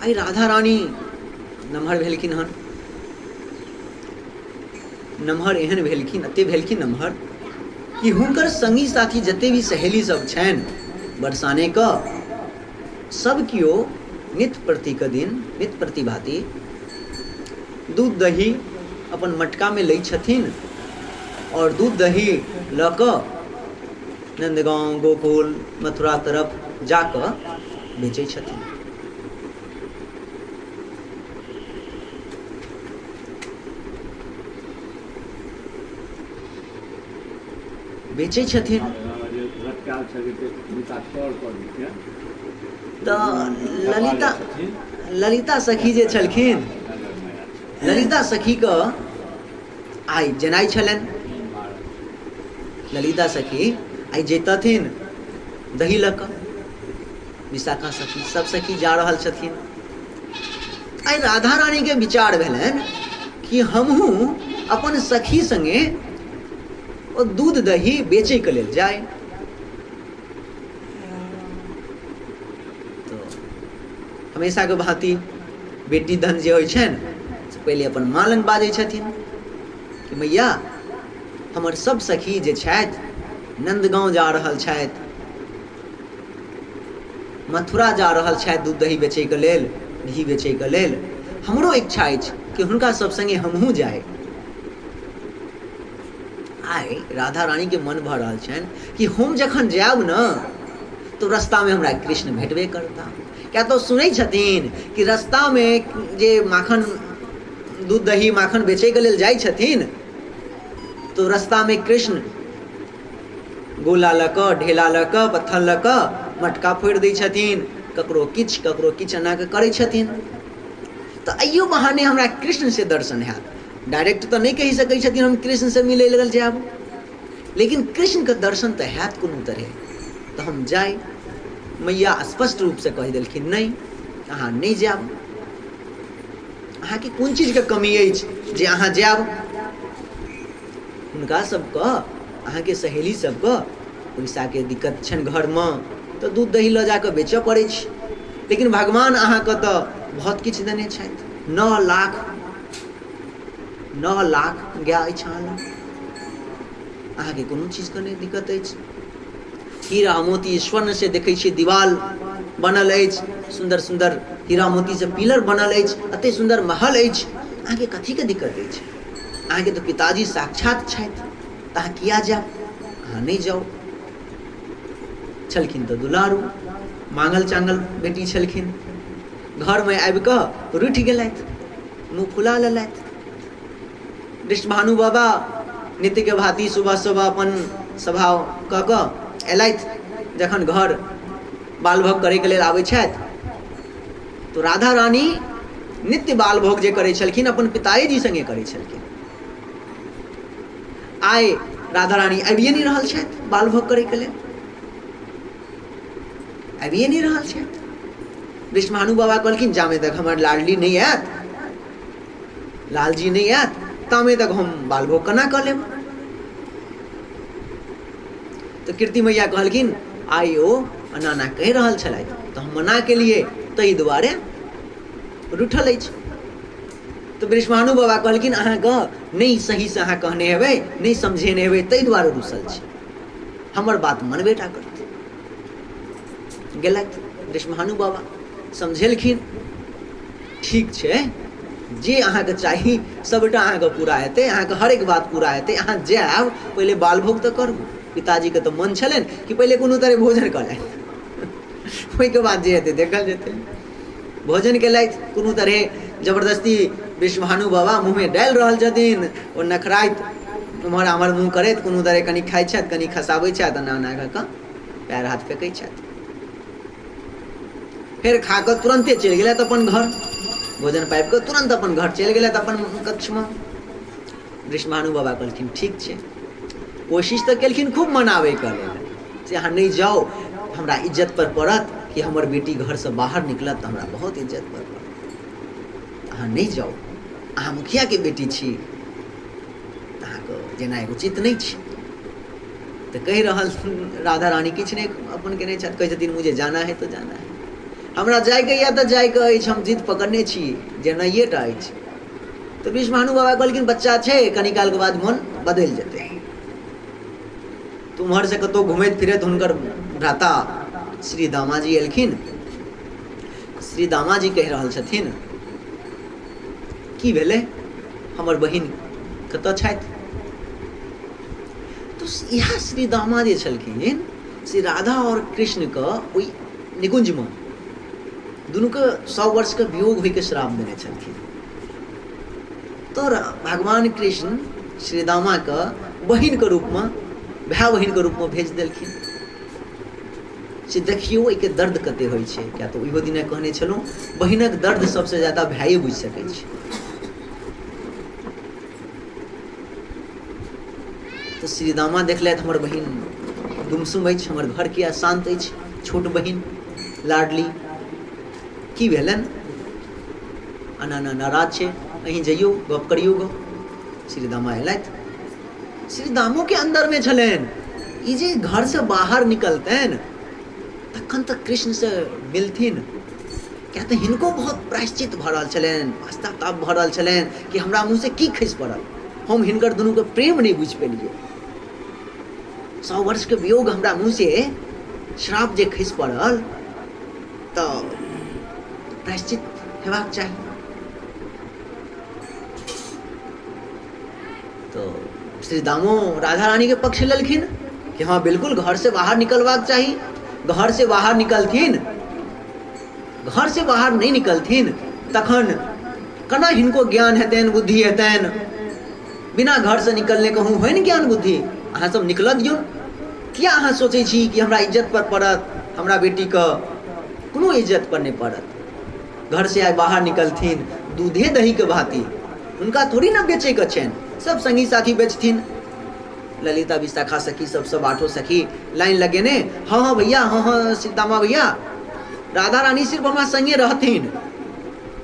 आइ राधा रानी नमहर भेलखिन हन। नमहर एहन भेलखिन, एते भेलखिन नमहर कि हुनकर संगी साथी जते भी सहेली सब छनि बरसाने के, सब केओ नित्य प्रति के दिन नित्य प्रतिभाती दूध दही अपन मटका में लै छथिन और दूध दही लऽ कऽ नंदगांव गोकुल मथुरा तरफ जाकऽ बेचै छथिन। बेचै छथिन। तऽ ललिता ललिता सखी जे छलखिन, ललिता सखीके आइ जेनाइ छलनि। ललिता सखी आइ जैतथिन दही लऽ कऽ। विशाखा सखी सब सखी जा रहल छथिन। आइ राधा रानीके विचार भेलनि कि हमहूँ अपन सखी सङ्गे ओ दूध दही बेचैके लेल जाय। तऽ हमेशाके भाँति बेटी धन जे होइ छनि से पहिले अपन माँ लग बाजै छथिन कि मैया हमर सब सखी जे छथि नन्दगाँव जा रहल छथि, मथुरा जा रहल छथि दूध दही बेचैके लेल, घी बेचैके लेल, हमरो इच्छा अछि कि हुनका सब सङ्गे हमहूँ जाइ। आइ राधा रानीके मन भऽ रहल छनि कि हम जखन जायब ने तऽ रस्तामे हमरा कृष्ण भेटबे करता। किया तऽ सुनै छथिन कि रस्तामे जे माखन दूध दही माखन बेचैके लेल जाइ छथिन तऽ रस्तामे कृष्ण गोला लऽ कऽ ढेला लऽ कऽ पत्थर लऽ कऽ मटका फोड़ि दै छथिन, ककरो किछु ककरो किछु एना कऽ करै छथिन। तऽ अइयो बहाने हमरा कृष्णसँ दर्शन हैत। डायरेक्ट तऽ नहि कहि सकै छथिन हम कृष्णसँ मिलै लगल जायब, लेकिन कृष्णके दर्शन तऽ हैत कोनो तरहे, तऽ हम जाइ। मैया स्पष्ट रूपसँ कहि देलखिन नहि, अहाँ नहि जायब। अहाँके कोन चीजके कमी अछि जे अहाँ जायब? हुनका सबके अहाँके सहेली सबके पैसाके दिक्कत छनि घरमे, तऽ दूध दही लऽ जाकऽ बेचऽ पड़ै छै। लेकिन भगवान अहाँके तऽ बहुत किछु देने छथि। 9 लाख 9 लाख गाय अछि अहाँ लग, अहाँके कोनो चीजके नहि दिक्कत अछि। हीरा मोती स्वर्ण से देखै छियै दीवाल बनल अछि, सुन्दर सुन्दर हीरा मोतीसँ पिलर बनल अछि, एते सुन्दर महल अछि, अहाँके कथीके दिक्कत अछि? अहाँके तऽ पिताजी साक्षात छथि, तऽ अहाँ किया जायब? अहाँ नहि जाउ। छलखिन तऽ दुलारू, माँगल चाँगल बेटी छलखिन। घरमे आबि कऽ रूठि गेलथि, मुँह फुला लेलथि। वृषभानु बाबा नित्यके भाँति सुबह सुबह अपन स्वभाव कऽ कऽ अयलथि। जखन घर बालभोग करैके लेल आबै छथि तऽ राधा रानी नित्य बालभोग जे करै छलखिन अपन पिताए जी सङ्गे करै छलखिन। आइ राधा रानी आबिए नहि रहल छथि बालभोग करैके लेल, आबिए नहि रहल छथि। वृषभानु बाबा कहलखिन जामे तक हमर लाडली नहि आयत, लालजी नहि आयत, तामे तक हम बालभोग केना कऽ लेब? तऽ कीर्ति मैया कहलखिन आइ ओ एना एना कहि रहल छलथि तऽ हम मना केलिए, ताहि दुआरे रूठल अछि। तऽ वृषभानु बाबा कहलखिन अहाँके नहि सहीसँ अहाँ कहने हेबै, नहि समझेने हेबै, ताहि दुआरे रूसल छी, हमर बात मनबे टा करतै। गेलथि वृषभानु बाबा, समझेलखिन ठीक छै, जे अहाँके चाही सबटा अहाँके पूरा हेतै, अहाँके हरेक बात पूरा हेतै, अहाँ जायब पहिले बालभोग तऽ करू। पिताजीके तऽ मन छलनि कि पहिले कोनो तरहे भोजन कऽ लथि, ओहिके बाद जे हेतै देखल जेतै। भोजन केलथि कोनो तरहे जबरदस्ती, वृषभानु बाबा मुँहमे डालि रहल छथिन, ओ नखराइत एम्हर आम्हर मुँह करैत कोनो तरहे कनि खाइ छथि, कनि खसाबै छथि, एना एना कऽ कऽ पएर हाथ फेकै छथि। फेर खा कऽ तुरन्ते चलि गेलथि अपन घर, भोजन पाबि कऽ तुरन्त अपन घर चलि गेलथि अपन कक्षमे। वृषभानु बाबा कहलखिन ठीक छै। कोशिश तऽ केलखिन खूब मनाबैके लेल से अहाँ नहि जाउ, हमरा इज्जत पर पड़त कि हमर बेटी घरसँ बाहर निकलत तऽ हमरा बहुत इज्जत पर पड़त, अहाँ नहि जाउ, अहाँ मुखियाके बेटी छी, अहाँके जेनाइ उचित नहि छै। तऽ कहि रहल राधा रानी किछु नहि अपन केने छथि, कहै छथिन मुझे जाना है तो जाना है। हमरा जाइके यऽ तऽ जाइके अछि, हम जिद पकड़ने छी जेनाइए टा अछि। तऽ वृषभानु बाबा कहलखिन बच्चा छै, कनी कालके बाद मोन बदलि जेतै। तऽ उम्हरसँ कतहु घुमैत फिरैत हुनकर भ्राता श्री दामाजी एलखिन। श्री दामाजी कहि रहल छथिन की भेलै, हमर बहिन कतऽ छथि? तऽ इएह श्री दामा जे छलखिन से राधा आओर कृष्णके ओहि निकुञ्जमे दुनूके 100 वर्षके वियोग होइके श्राप देने छलखिन। तऽ भगवान कृष्ण श्री दामाके बहिनके रूपमे, भाय बहिनके रूपमे भेज देलखिन। से देखियौ एहिके दर्द कते होइ छै, किया तऽ ओहियो दिना कहने छलहुँ बहिनक दर्द सबसँ ज्यादा भाये बुझि सकै छै। तऽ श्रीदामा देखलथि हमर बहिन गुमसुम अछि, हमर घर किया शान्त अछि, छोट बहिन लाडली, की भेलनि, एना एना नाराज छै, अहीं जइयौ गप करियौ गप। श्रीदामा एलथि, श्रीदामोके अन्दरमे छलनि ई जे घरसँ बाहर निकलतनि तखन तऽ कृष्णसँ मिलथिन, किया तऽ हिनको बहुत प्रायश्चित भऽ रहल छलनि, पश्चाताप भऽ रहल छलनि कि हमरा मुँहसँ की खसि पड़ल, हम हिनकर दुनूके प्रेम नहि बुझि पेलियै, 100 वर्षके वियोग हमरा मुँहसँ श्राप जे खसि पड़ल तऽ प्रायश्चित हेबाक चाही। तऽ श्री दामो राधा रानीके पक्ष लेलखिन कि हँ बिल्कुल घरसँ बाहर निकलबाक चाही, घरसँ बाहर निकलथिन, घरसँ बाहर नहि निकलथिन तखन केना हिनको ज्ञान हेतनि, बुद्धि हेतनि? बिना घरसँ निकलने कहूँ होइ ने ज्ञान बुद्धि? अहाँ सब निकलऽ दियौ, किया अहाँ सोचै छी कि हमरा इज्जत पर पड़त? हमरा बेटीके कोनो इज्जत पर नहि पड़त। घरसँ आइ बाहर निकलथिन दूधे दहीके भाँति, हुनका थोड़ी ने बेचैके छनि, सब सङ्गी साथी बेचथिन। ललिता विशाखा सखी सब, सब आठो सखी लाइन लगेने, हँ हँ भैया, हँ हँ सीतामा भैया, राधा रानी सिर्फ हमरा सङ्गे रहथिन,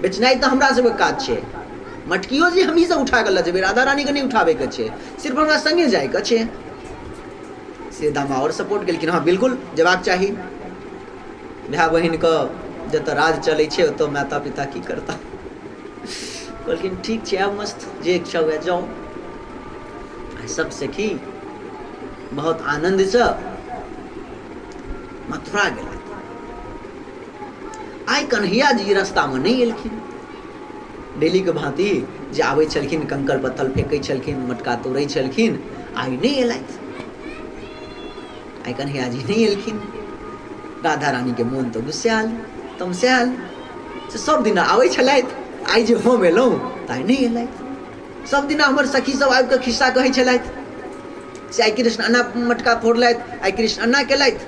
बेचनाइ तऽ हमरा सबके काज छै, मटकियो जे हमही सब उठा कऽ लऽ जेबै, राधा रानीके नहि उठाबैके छै, सिर्फ हमरा सङ्गे जाइके छै। सीतामा आओर सपोर्ट केलखिन, हँ बिल्कुल जेबाक चाही, भाय बहिनके जतऽ राज चलै छै ओतऽ माता पिता की करता। कहलखिन ठीक छै, आब मस्त जे इच्छा हुए जाउ। आ सब सखी बहुत आनन्दसँ मथुरा गेलथि। आइ कन्हैया जी रास्तामे नहि एलखिन, डेलीके भाँति जे आबै छलखिन कंकड़ पत्थर फेकै छलखिन, मटका तोड़ै छलखिन, आइ नहि एलथि, आइ कन्हैया जी नहि एलखिन। राधा रानीके मोन तऽ गुस्सायल तमसायल, से सब दिना आबै छलथि, आइ जे हम एलहुँ तऽ आइ नहि एलथि। सब दिना हमर सखी सब आबिकऽ खिस्सा कहै छलथि से आइ कृष्ण एना मटका फोड़लथि, आइ कृष्ण एना केलथि,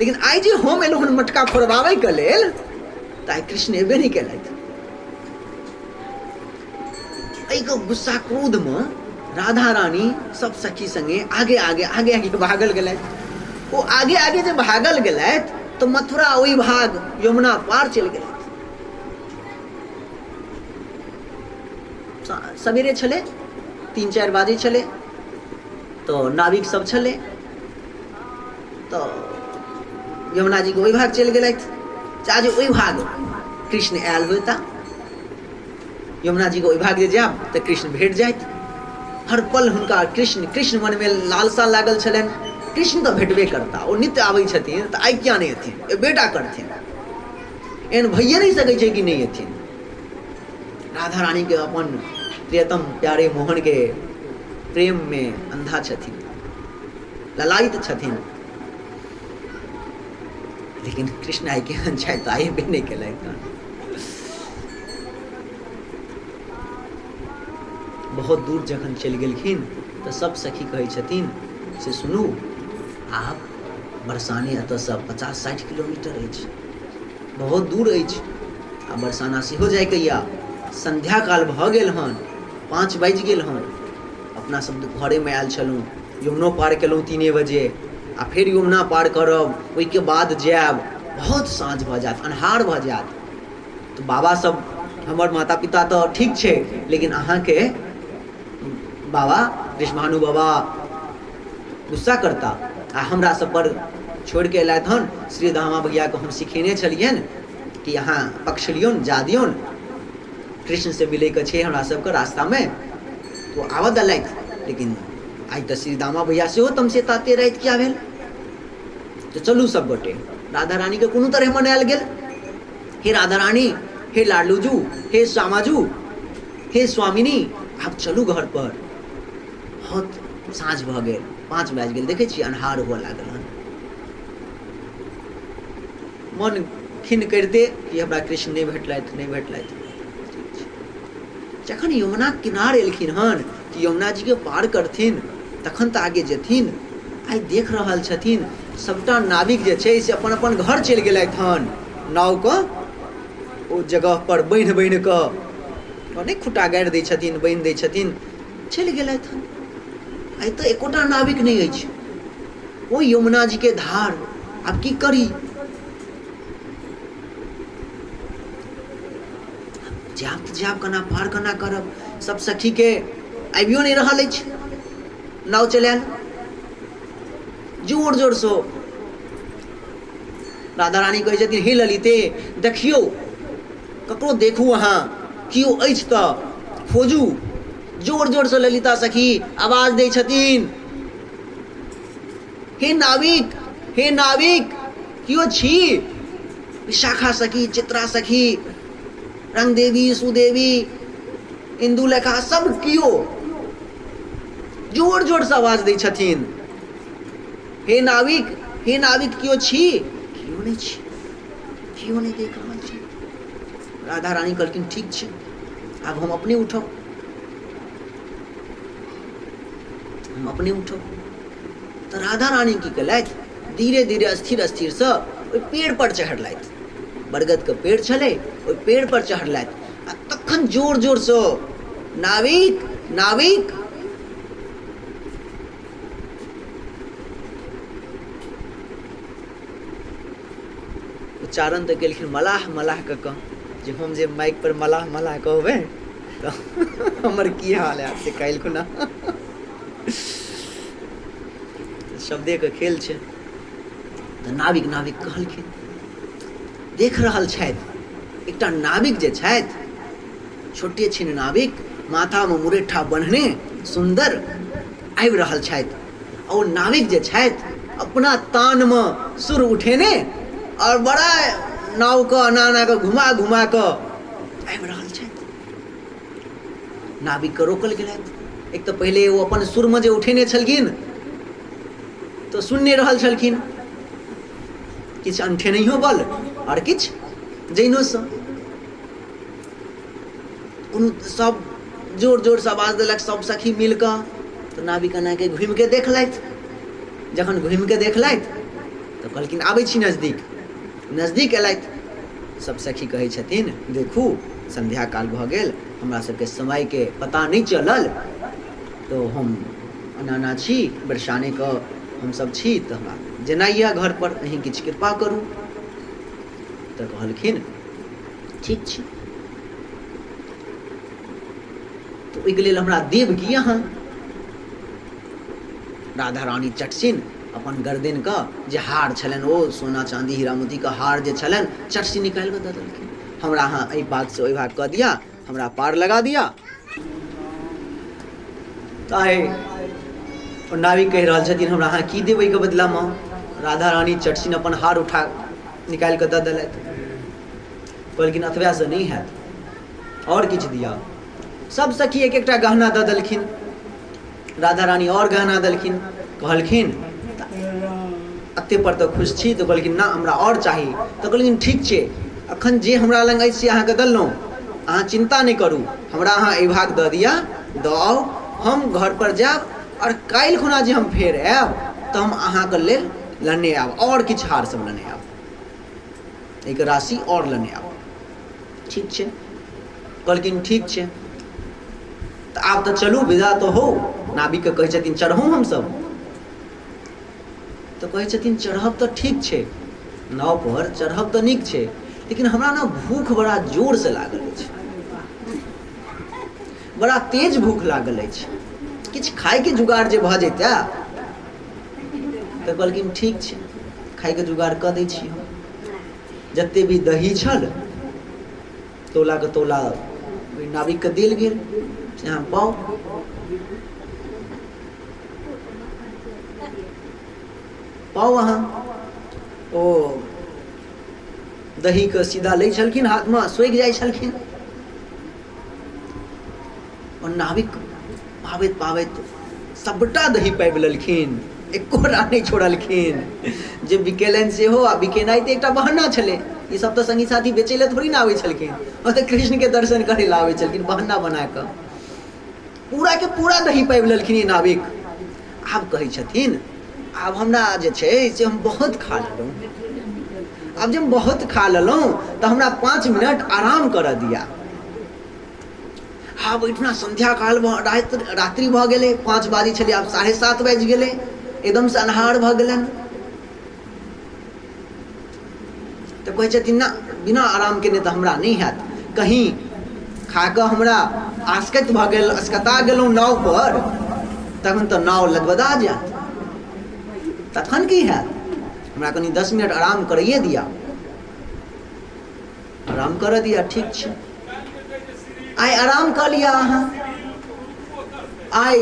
लेकिन आइ जे हम एलहुँ हन मटका फोड़बाबैके लेल तऽ आइ कृष्ण एबे नहि केलथि। एहिके गुस्सा क्रोधमे राधा रानी सब सखी सङ्गे आगे आगे आगे आगे भागल गेलथि। ओ आगे आगे जे भागल गेलथि तऽ मथुरा ओहि भाग यमुना पार चलि गेलथि। सवेरे छलै, 3-4 बाजै छलै, तऽ नाविक सब छलै, तऽ यमुना जीके ओहि भाग चलि गेलथि। जे ओहि भाग कृष्ण आयल होता, यमुना जीके ओहि भाग जे जायब तऽ कृष्ण भेट जाइत। हर पल हुनका कृष्ण कृष्ण मनमे लालसा लागल छलनि, कृष्ण तऽ भेटबे करता, ओ नित्य आबै छथिन तऽ आइ किया नहि एथिन, एबेटा करथिन, एहन भइए नहि सकै छै कि नहि एथिन। राधा रानीके अपन प्रियतम प्यारे मोहनके प्रेममे अन्धा छथिन, ललायित छथिन, लेकिन कृष्ण आइ केहन छथि तऽ आइ एबे नहि केलथि हन। बहुत दूर जखन चलि गेलखिन तऽ सब सखी कहै छथिन से सुनू, आब बरसाने एतऽसँ 50-60 किलोमीटर अछि, बहुत दूर अछि, आ बरसाना सेहो जाइके यऽ, सन्ध्या काल भऽ गेल हन, 5 बाजि गेल हन, अपना सब घरेमे आयल छलहुँ, यमुनो पार केलहुँ 3 बजे, आ फेर यमुना पार करब, ओहिके बाद जायब, बहुत साँझ भऽ जायत, अन्हार भऽ जायत। तऽ बाबा सब हमर माता पिता तऽ ठीक छै, लेकिन अहाँके बाबा वृषभानु बाबा गुस्सा करता, आ हमरा सब पर छोड़िके एलथि हन। श्री धामा भैयाके हम सिखेने छलियनि कि अहाँ पक्ष लियौन, जा दियौन, कृष्णसँ मिलैके छै हमरा सबके रास्तामे। तऽ ओ आबऽ देलथि, लेकिन आइ तऽ श्रीदामा भैया सेहो तमसेता एते राति किया भेल? तऽ चलू सब गोटे। राधा रानीके कोनो तरहे मनायल गेल। हे राधा रानी, हे लाडलूजू, हे श्यामाजू, हे स्वामिनी, आब चलू घर पर। बहुत साँझ भऽ गेल, 5 बाजि गेल, देखै छी अन्हार हुअ लागल हन। मन खिन्न करिते कि हमरा कृष्ण नहि भेटलथि, नहि भेटलथि। जखन यमुना किनार एलखिन हन कि यमुना जीके पार करथिन तखन तऽ आगे जेथिन। आइ देख रहल छथिन सबटा नाविक जे छै से अपन अपन घर चलि गेलथि हन, नावके ओ जगह पर बान्हि बान्हि कऽ, नहि खुट्टा गाड़ि दै छथिन, बान्हि दै छथिन, चलि गेलथि हन। आइ तऽ एकोटा नाविक नहि अछि। ओ यमुना जीके धार, आब की करी? जायब तऽ जायब केना, पार केना करब? सब सखीके आबियो नहि रहल अछि नाव चलायल। जोर जोरसँ राधा रानी कहै छथिन, हे ललिते, देखियौ, ककरो देखू, अहाँ केओ अछि तऽ खोजू। जोर जोरसँ ललिता सखी आवाज दै छथिन, हे नाविक, हे नाविक, केओ छी? विशाखा सखी, चित्रा सखी, रंगदेवी, सुदेवी, इंदुलेखा, सब केओ जोर जोरसँ आवाज दै छथिन, हे नाविक, हे नाविक, केओ छी? केओ नहि छी, केओ नहि देख रहल छी। राधा रानी कहलखिन, ठीक छै, आब हम अपने उठब, हम अपने उठब। तऽ राधा रानी की केलथि, धीरे धीरे स्थिर स्थिरसँ ओहि पेड़ पर चढ़लथि। बरगदके पेड़ छलै, ओहि पेड़ पर चढ़लथि आ तखन जोर जोरसँ नाविक, नाविक। उच्चारण तऽ केलखिन मलाह मलाह कऽ कऽ, जे हम जे माइक पर मलाह मलाह कहबै तऽ हमर की हाल हैत से काल्हि खुना। शब्देके खेल छै। तऽ नाविक नाविक कहलखिन, देख रहल छथि एकटा नाविक जे छथि, छोटे छिन नाविक, माथामे मुरेठा बन्हने सुन्दर आबि रहल छथि। आ ओ नाविक जे छथि अपना तानमे सुर उठेने आओर बड़ा नावके एना एना कऽ घुमा घुमा कऽ आबि रहल छथि। नाविकके रोकल गेलथि। एक तऽ पहिले ओ अपन सुरमे जे उठेने छलखिन तऽ सुनि नहि रहल छलखिन, किछु अनठेनहियो बल आओर किछु जैनोसँ कोनो, सब जोर जोरसँ आवाज देलक सब सखी मिल कऽ। तऽ नाविक एनाके घुमिके देखलथि। जखन घुमिके देखलथि तऽ कहलखिन, आबै छी नजदीक। नजदीक एलथि, सब सखी कहै छथिन, देखू सन्ध्या काल भऽ गेल, हमरा सबके समयके पता नहि चलल, तऽ हम एना एना छी, बरसानेके हमसब छी, तऽ हमरा जेनाइ यऽ घर पर, अहीं किछु कृपा करू। तऽ कहलखिन, ठीक छै, तऽ ओहिके लेल हमरा देब की अहाँ? राधा रानी चटसिन अपन गर्दनिके जे हार छलनि, ओ सोना चाँदी हीरा मोतीके हार जे छलनि, चटसिन निकालि कऽ दऽ देलखिन। हमरा अहाँ एहि भागसँ ओहि भाग कऽ दिअ, हमरा पार लगा दिअ। तऽ आइ ओ नाविक कहि रहल छथिन, हमरा अहाँ की देब एहिके बदलामे? राधा रानी चटसिन अपन हार उठा निकालि कऽ दऽ देलथि। कहलखिन, एतबेसँ नहि हैत, आओर किछु दिअ। सब सखी एक एकटा गहना दऽ देलखिन। राधा रानी आओर गहना देलखिन। कहलखिन, एते पर तऽ खुश छी? तऽ कहलखिन, ना, हमरा आओर चाही। तऽ कहलखिन, ठीक छै, अखन जे हमरा लग अछि से अहाँके देलहुँ, अहाँ चिन्ता नहि करू, हमरा अहाँ एहि भाग दऽ दिअ, दऽ आउ, हम घर पर जायब आओर काल्हि खुना जे हम फेर आयब तऽ हम अहाँके लेल लेने आयब, आओर किछु हार सब लेने आयब, एक राशि आओर लेने आयब। ठीक छै? कहलखिन, ठीक छै। तऽ आब तऽ चलू, विदा तऽ हो। नाविकके कहै छथिन, चढ़ू हमसब? तऽ कहै छथिन, चढ़ब तऽ ठीक छै, नाव पर चढ़ब तऽ नीक छै, लेकिन हमरा ने भूख बड़ा जोरसँ लागल अछि, बड़ा तेज भूख लागल अछि, किछु खायके जुगाड़ जे भऽ जैतै। तऽ कहलखिन, ठीक छै, खायके जुगाड़ कऽ दै छी हम। जते भी दही छल तौलाके तौला ओहि नाविकके देल गेल से अहाँ पाउ। पाउ अहाँ। ओ दहीके सीधा लै छलखिन हाथमे, सोखि जाइ छलखिन। ओ नाविक पाबैत पाबैत सभटा दही पाबि लेलखिन, एकोटा नहि छोड़लखिन। जे बिकेलनि सेहो, आ बिकेनाइ तऽ एकटा बहाना छलै। ई सब तऽ संगी साथी बेचै लए थोड़ी ने आबै छलखिन, ओ तऽ कृष्णके दर्शन करै लए आबै छलखिन बहाना बना कऽ। पूरा के पूरा दही पाबि लेलखिन ई नाविक। आब कहै छथिन आब हमरा जे छै से हम बहुत खा लेलहुँ, आब जे हम बहुत खा लेलहुँ तऽ हमरा 5 मिनट आराम करऽ दिअ। आब ओहिठिना संध्या काल भऽ रात्रि भऽ गेलै, 5 बाजै छलै, आब 7:30 बाजि गेलै, एकदमसँ अन्हार भऽ गेलनि। तऽ कहै छथिन ना बिना आराम केने तऽ हमरा नहि हैत, कहीं खा कऽ हमरा आसकति भऽ गेल, असकता गेलहुँ नावपर, तखन तऽ नाव लदबदा जायत, तखन की हैत, हमरा कनि 10 मिनट आराम करैए दिअ, आराम करऽ दिअ। ठीक छै, आइ आराम कऽ लिअ अहाँ। आइ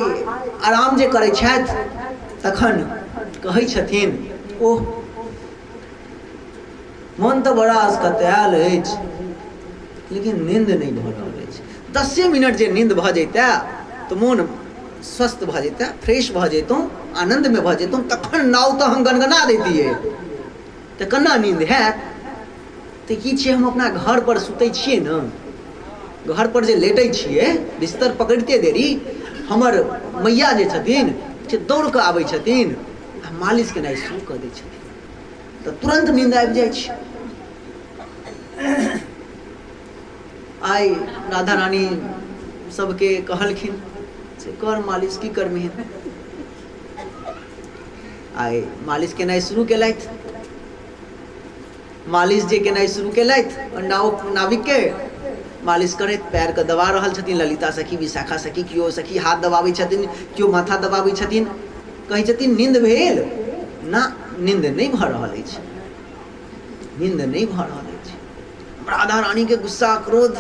आराम जे करै छथि तखन कहै छथिन ओह मन तऽ बड़ा असकतायल अछि, लेकिन नींद नहि भऽ रहल अछि। 10 मिनट जे नींद भऽ जैतै तऽ मोन स्वस्थ भऽ जैतै, फ्रेश भऽ जैतहुँ, आनन्दमे भऽ जैतहुँ, तखन नाव तऽ हम गनगना दैतियै, तऽ केना नींद हैत। तऽ की छियै, हम अपना घरपर सुतै छियै ने, घरपर जे लेटै छियै, बिस्तर पकड़िते देरी हमर मैया जे छथिन से दौड़ कऽ आबै छथिन आ मालिश केनाइ शुरू कऽ दै छथिन, तऽ तुरन्त नींद आबि जाइ छै। आइ राधा रानी सबके कहलखिन से कर मालिश, की करबिही। आइ मालिश केनाइ शुरू केलथि। मालिश जे केनाइ शुरू केलथि, नाव नाविकके मालिश करैत पैरके दबा रहल छथिन ललिता सखी, विशाखा सखी, केओ सखी हाथ दबाबै छथिन, केओ माथा दबाबै छथिन। कहै छथिन नींद भेल ना? नींद नहि भऽ रहल अछि, नींद नहि भऽ रहल अछि। राधा रानीके गुस्सा क्रोध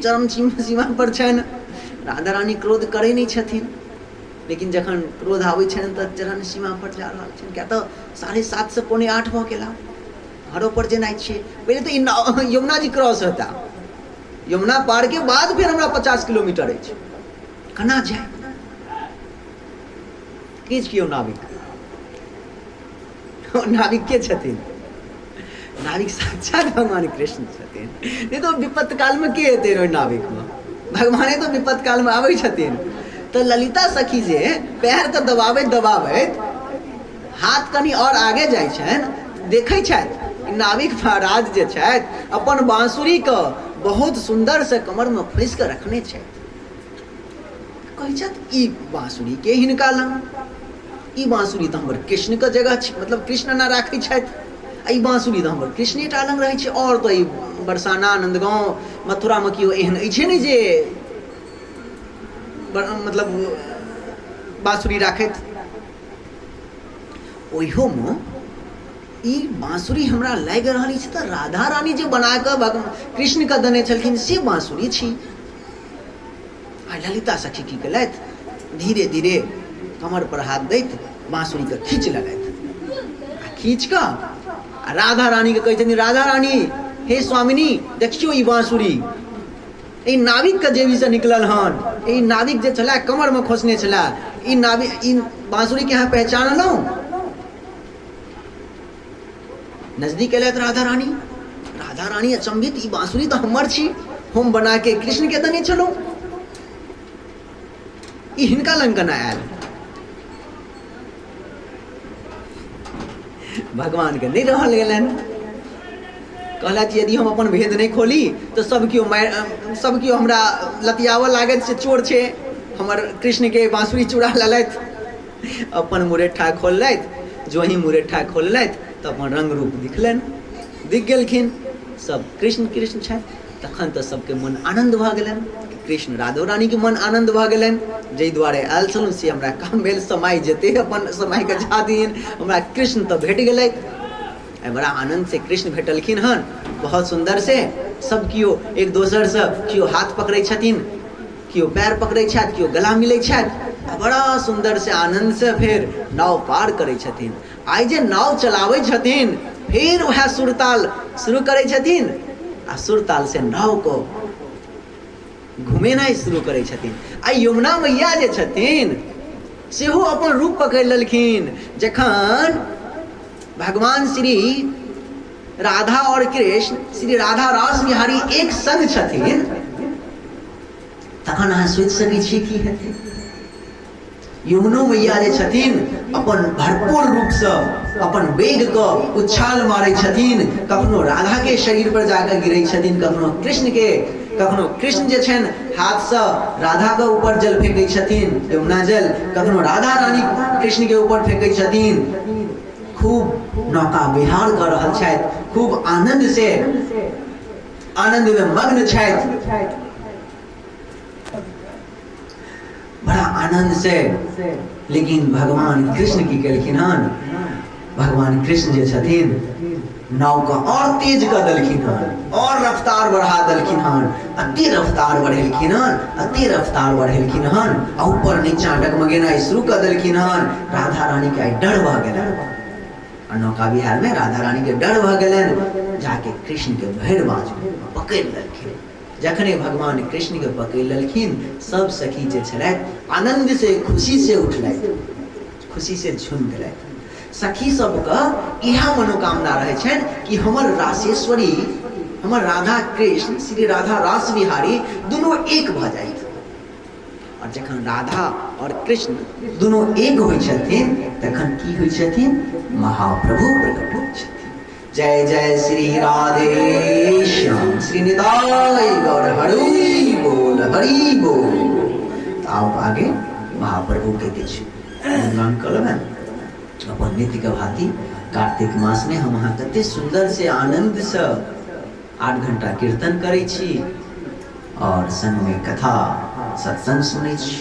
चरम सीमा पर छनि। राधा रानी क्रोध करै नहि छथिन, लेकिन जखन क्रोध आबै छनि तऽ चरम सीमा पर जा रहल छनि। किया तऽ 7:30 से 7:45 भऽ गेला, घरो पर जेनाइ छै। पहिले तऽ ई यमुना जी क्रॉस हेता, यमुना पार के बाद फेर हमरा 50 किलोमीटर अछि, केना जाय? किछु केओ नाविक, नाविक के छथिन? नाविक साक्षात भगवान कृष्ण छथिन। नहि तऽ विपत्त कालमे के एतै ओहि नाविकमे? भगवाने तऽ विपत्त कालमे आबै छथिन। तऽ ललिता सखी जे पैरके दबाबैत दबाबैत हाथ कनि आओर आगे जाइ छनि, देखै छथि नाविक महाराज जे छथि अपन बाँसुरीके बहुत सुन्दरसँ कमरमे फँसि कऽ रखने छथि। कहै छथि ई बाँसुरी के हिनका लग? ई बाँसुरी तऽ हमर कृष्णके जगह छै, मतलब कृष्ण ना राखै छथि, आ ई बाँसुरी तऽ हमर कृष्णेटा लग रहै छै। आओर तऽ ई बरसाना, नन्दगाँव, मथुरामे केओ एहन अछि नहि जे मतलब बाँसुरी राखैत। ओहियोमे ई बाँसुरी हमरा लागि रहल अछि तऽ राधा रानी जे बना कऽ कृष्णके देने छलखिन से बाँसुरी छी। आ ललिता सखी की केलथि, धीरे धीरे कमर पर हाथ दैत बाँसुरीके खींच लेलथि आ खींच कऽ आ राधा रानीके कहै छथिन, राधा रानी हे स्वामिनी, देखियौ ई बाँसुरी ई नाविकके जेबीसँ निकलल हन। ई नाविक जे छलै कमरमे खोसने छलै, ई नाविक ई बाँसुरीके अहाँ पहचानलहुँ? नजदीक एलथि राधा रानी। राधा रानी अचंभित, ई बांसुरी तऽ हमर छी, हम बना के कृष्ण के देने छलहुँ, ई हिनका लग केना आयल? भगवान के नहि रहल गेलनि, कहलथि यदि हम अपन भेद नहि खोली तऽ सब केओ मारि, सब केओ हमरा लतियाबऽ लागत से चोर छै, हमर कृष्ण के बांसुरी चुरा लेलथि। अपन मुरेठा खोललथि, जो ही मुरेठा खोललथि तऽ अपन रंग रूप दिखलनि, दिख गेलखिन सब कृष्ण कृष्ण छथि। तखन तऽ सबके मन आनन्द भऽ गेलनि, कृष्ण राधो रानीके मन आनन्द भऽ गेलनि। जाहि दुआरे आयल छलहुँ से हमरा काम भेल, समय जेते अपन समयके जा दिन हमरा कृष्ण तऽ भेट गेलथि। आइ बड़ा आनन्दसँ कृष्ण भेटलखिन हन, बहुत सुन्दरसँ सब केओ एक दोसरसँ केओ हाथ पकड़ै छथिन, केओ पैर पकड़ै छथि, केओ गला मिलै छथि, आ बड़ा सुन्दरसँ आनन्दसँ फेर नाव पार करै छथिन। आइ जे नाव चलाबै छथिन फेर वएह सुरताल शुरू करै छथिन आ सुरतालसँ नावके घुमेनाइ शुरू करै छथिन। आ यमुना मैया जे छथिन सेहो अपन रूप पकड़ि लेलखिन। जखन भगवान श्री राधा और कृष्ण श्री राधा रास बिहारी एक संग छथिन तखन अहाँ सोचि सकै छियै की हेतै। यमुनो मैया जे छथिन अपन भरपूर रूपसँ अपन वेगके उछाल मारै छथिन, कखनो राधाके शरीर पर जाकर गिरै छथिन, कखनो कृष्णके, कखनो कृष्ण जे छनि हाथसँ राधाके ऊपर जल फेंकै छथिन यमुना जल, कखनो राधा रानी कृष्णके ऊपर फेंकै छथिन। खूब नौका विहार कऽ रहल छथि, खूब आनन्द से आनन्दमे मग्न छथि, बड़ा आनंद से। लेकिन भगवान कृष्ण की केलखिन हन, भगवान कृष्ण जे छथिन नाव के और तेज कऽ देलखिन हन, और रफ्तार बढ़ा देलखिन हन, अते रफ्तार बढ़ेलखिन हन, अते रफ्तार बढ़ेलखिन हन, आ ऊपर नीचा डगमगेनाइ शुरू कऽ देलखिन हन। राधा रानी के आइ डर भऽ गेलनि आ नौका विहार में राधा रानी के डर भऽ गेलनि, जाके कृष्ण के भरि बाजू पकड़ि लेलखिन। जखने भगवान कृष्ण के पकड़ि लेलखिन सब सखी जे छलथि आनंद से खुशी से उठलथि, खुशी से झूम गेलथि। सखी सबके इएह मनोकामना रहै छनि कि हमर रासेश्वरी, हमर राधा कृष्ण श्री राधा रास बिहारी दुनू एक भऽ जाइथ। और जखन राधा और कृष्ण दुनू एक होइ छथिन तखन की होइ छथिन, महाप्रभु प्रकट होइ छथिन। जय जय श्री राधे श्याम श्री निताई गौर हरि बोल हरि बोल। तऽ आब आगे महाप्रभु के किछु गुणगान कऽ लेबनि अपन नित्य के भांति। कार्तिक मास में हम अहाँ कते सुंदर से आनंद से 8 घंटा कीर्तन करै छी और संग में कथा सत्संग सुनै छी।